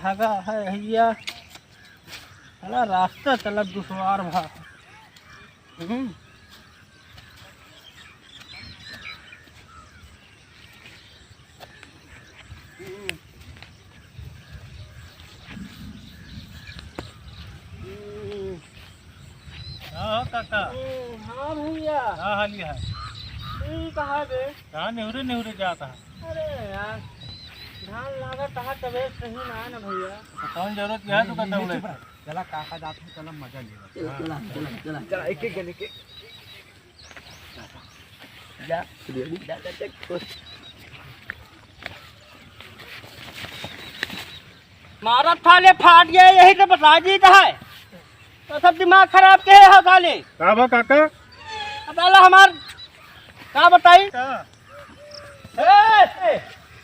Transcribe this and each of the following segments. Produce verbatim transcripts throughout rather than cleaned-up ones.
हगा है भैया, साला रास्ता चला दुश्वार भा। हम्म। हाँ हो काका। हाँ भैया। का हाल है? ठीक है बे। कहाँ नेहुरे नेहुरे जात है? अरे यार, धान लागत है, तबीयत सही ना है ना भैया। तो कौन जरूरत है तू कहता उड़े? चला काका जात है, चला मजा ले। चला, चला, चला, चला, एक, एक, एक, एक। जा, जा, जा, जा, जा। मारा थाले फाट गया, यही तो बता दी तो है। तो सब दिमाग खराब के है थाले। का बा काका? अब साला हमार का बताई? का? ए, ए,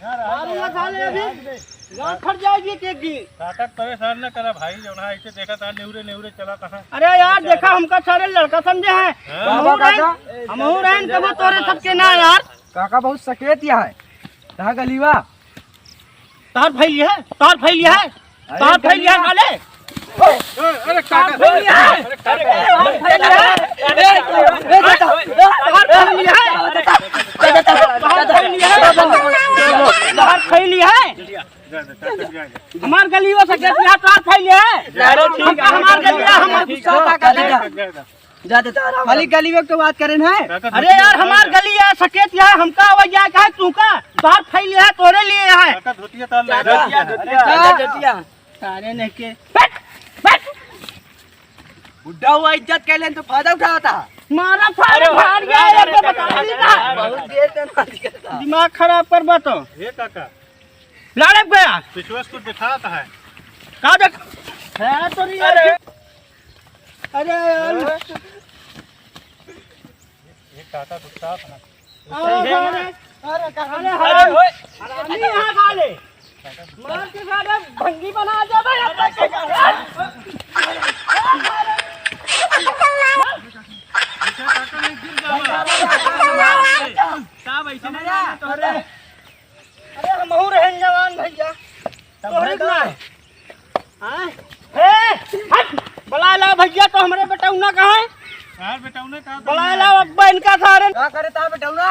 यार, आ मारूंगा गया, थाले आ अभी। गया। गाँव फट जाएगी एक एक दिन। काका परेशान न करा भाई, जौन है ऐसे देखा था नेहुरे नेहुरे चला कहाँ। अरे यार, देखा हमका सारे लड़का समझे हैं। हाँ। हमहू बाबा रहन, काका। हमहू रहन, तबो तोरे सबके ना यार। काका बहुत सकेत या है। कहाँ गलीवा? तार फैली है, तार फैली है, अरे तार फैली है गलीवा। साले। अरे तार काका। फैली है। अरे काका। तार फैली है। अरे, अरे, अरे, तार फैली है। तार फैली है। तार फैली है। जा, जा, जा, जा, जा। हमार गली हो सके, यहाँ तार फैले है। अरे ठीक है, हमार गली है, हमार गुस्सा होता है, जा, जा, जा, जा। जा, जा, जा, आराम खाली से। गली में तो बात करें ना। जा, जा, अरे यार, हमार गली है, सकेत है, हमका आवाज जाए का है, तू का? तार फैले है, तोरे लिए है। जा, जा, धोतिया तार ले, जा, जा, धोतिया, जा, धोतिया। जा, जा, धोतिया। सारे नहीं के। बैठ, बैठ। बुढ़ा हुआ इज्जत के लेन तो फायदा उठावता। मारा फायदा अरे, फाड़ गया, अरे, ये तो अरे, बता अरे, नहीं था। अरे, बहुत देर से नाच करता। दिमाग खराब कर बा तो। ये काका। लाड़े गया। पिछुआ से कुछ दिखाता है। का देख? है तो नहीं अरे। यार। अरे यार। ये काका गुस्सा था। अरे, अरे, अरे, अरे, अरे, हरामी, हरामी यहाँ साले। मार के साले भंगी बना दे भाई, अब तक के। ऐसे काका नहीं गिर जावा। साहब, ऐसे नहीं जाना तो अरे। अरे, हमहू रहन जवान भैया। तब तोहरे भाई का? हाँ? ए, हट! बुला ला भैया, तो हमरे बेटौना कहाँ है? यार, बेटौना कहाँ तो बुला नहीं ला है। अब्बा इनका सारे। का करे ता बेटौना?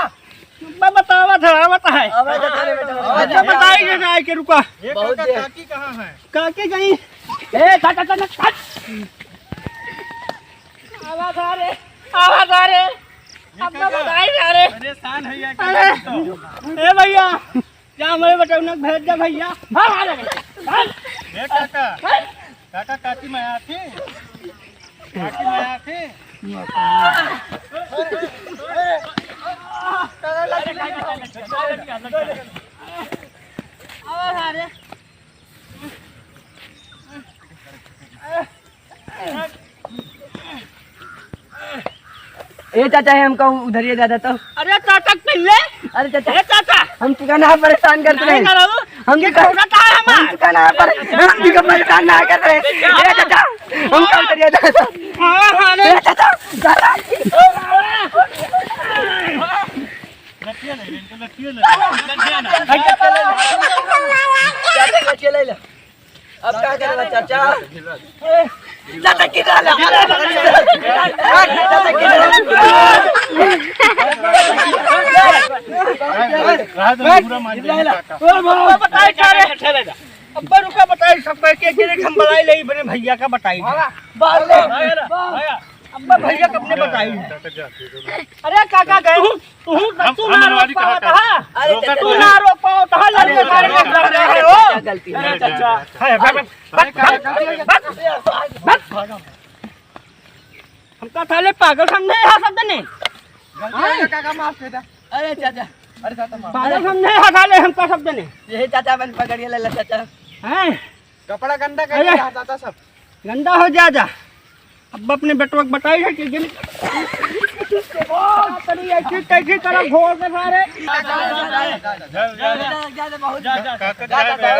अब्बा बतावा, धरावत है। अबे तो करे बेटौना। अब्बा बताई के जाए के रुका। ये बहुत काका, देर। काकी कहाँ है? काकी गई। ए, काका, काका, काका। आवा सारे, आवा सारे। ये अब्बा काका, बताई सारे। परेशान है ये अरे, काका तो। ए भैया। जा हमरे बेटौना के भेज दे भैया। भाग, भाग, भाग। ए काका, भाग। काका काकी माया थी? काकी माया थी? अरे, ए चाचा, है हमका उधरिए ज्यादा तो। अरे चाचा, पहले। अरे चाचा, ए चाचा। हम तुका ना परेशान करते नहीं रहे। करो। हम ये तुका, कौन सा है हमारा? हम तुका ना परे-, हम तुका परेशान ना करते रहे। ए चाचा, हमका उधरिए ज्यादा तो। हाँ, हाँ, नहीं। ए चाचा, चाचा। लठिया ले ले, इनको लठिया ले ले। लठिया ले ले। चाचा, लठिया ले ले। अब का करबा, चाचा? चाचा, की डाला? चाचा, की डाला? रहा दो, पूरा मान जाएंगे, काका। अब्बा बताई का रे? अब्बा रुका, बताई सबका, के, के हम बुलाई ले, बने भैया का बताई। बाबा, बाबा। अब्बा भैया कब ने बताई? अरे काका गए, तू, तू हम, तू हम ना मनवारी रोक पावत कहा था। अरे तू चाचा। ना रोक पावत था, लड़के अरे सारे चाचा। रोक रहे हो। गलती है। अरे चाचा। है, बस, बस, बस, बस, बस। हमका साले पागल समझे यहाँ सब जने। गलती हो गया काका, माफ कर दे। अरे चाचा। अरे चाचा, माफ। पागल समझे यहाँ साले हमका सब जने। यही चाचा अपन पकड़िए ले ले चाचा। हैं? कपड़ा गंदा कर अरे। दिया चाचा सब। गंदा हो जा जा। अब अपने बेटवा के बताई है कि जिन तनी ऐसी तैसी तरह घोर के सारे। जा, जा, जा, जा, बहुत जा, जा, जा, जा, जा, जा।